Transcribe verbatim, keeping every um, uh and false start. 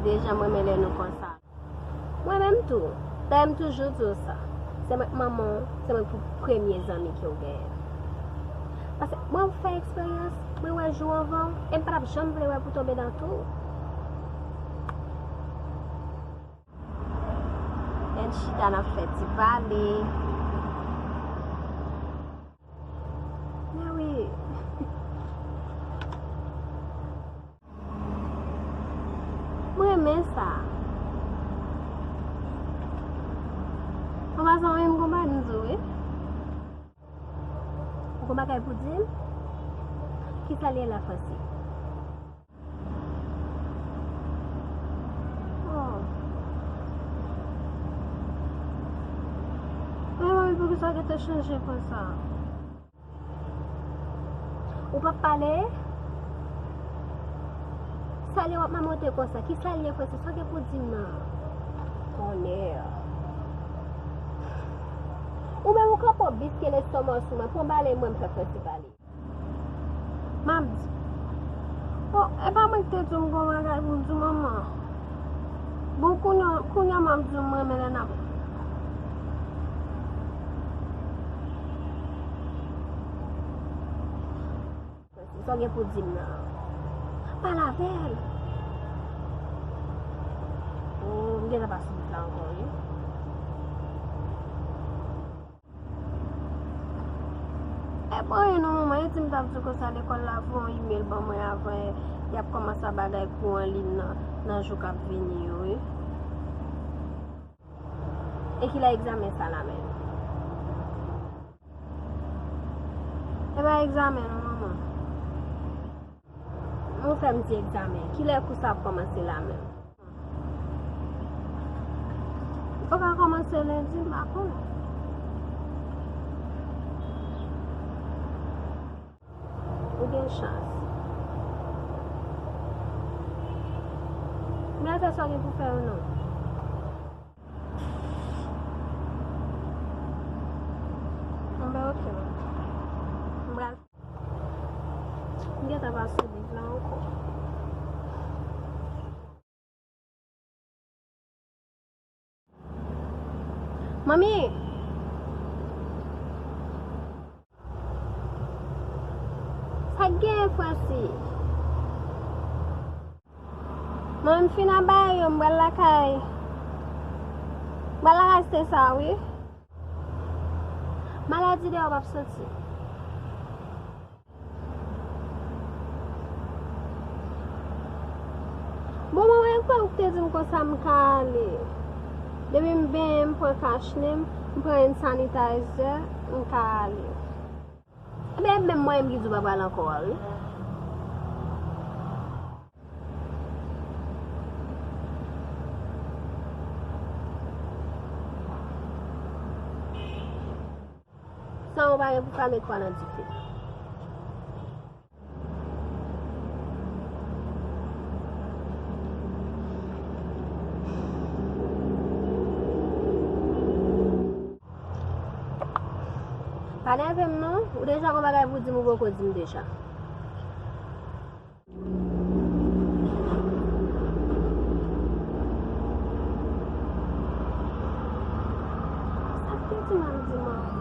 Deja m renmen lè nou konsa. Mwen menm tou. Dayè m toujou di w sa. Se mwen k manman w, se mwen pou premye zanmi ke w genyen. Paske mwen fè eksperyans, mwen wè jou anvan w, e m pa t ap janm vle wè pou tonbe nan tou. N chita n ap fè ti pale. Men wi. Mwen renmen sa. An pasan, wi, m gon bagay m di w, wi. Ou gon bagay pou di m? Kisa l ye la, Francis? Oh. Men mwen, poukisa w te chanje konsa? Ou p ap pale? Sa l ye w ap mamote konsa? Kisa l ye, Francis? Sa w gen pou di m nan? Tonnè! Ou menm ou kanpe w biske lestomak sou mwen, pran bale mwen m fè Francis pale. M ap di. Bon, e pa mwen ki te di w m gon bagay pou m di w, manman? Bon, kounye a, kounye a m ap di w m renmen lè n ap. Sa w gen pou di m nan? Pale avè l. Oh, m gentan pa sou wout la ankò, wi. E pa anyen non, manman, e di m t ap di w konsa lekòl la voye yon imèl ban mwen avan y ap kòmanse bagay kou an liy nan, nan jou k ap vini yo, wi. E kilè egzamen sa la menm? E pa egzamen non, manman. Nou fè m di egzamen. Kilè kou sa ap kòmanse la menm? Ou ka kòmanse lendi, m pa konnen. Ou gen chans. Men fè sa w gen pou fè yo non. Bon, ben, oke, man. M pral M gentan pa sou liv la ankò. Manmi! Sa k genyen, Francis? Mwen, m fin ap bay yo, m pral lakay. M pral lakay Stesa, wi. Maladi deyò p ap soti. Bon, mwen, mwen kwè ou te di m konsa m ka ale. Depi m benyen, m pran kach nen m, m pran hand sanitizer, m ka ale. Ebyen, menm mwen, m ki di w pa pral ankò a, wi. San ou pa gen pou fame kwa nan dife. Pa nève m non, ou deja gon bagay pou di m ou poko di m deja. Sa k te di m ap di manman?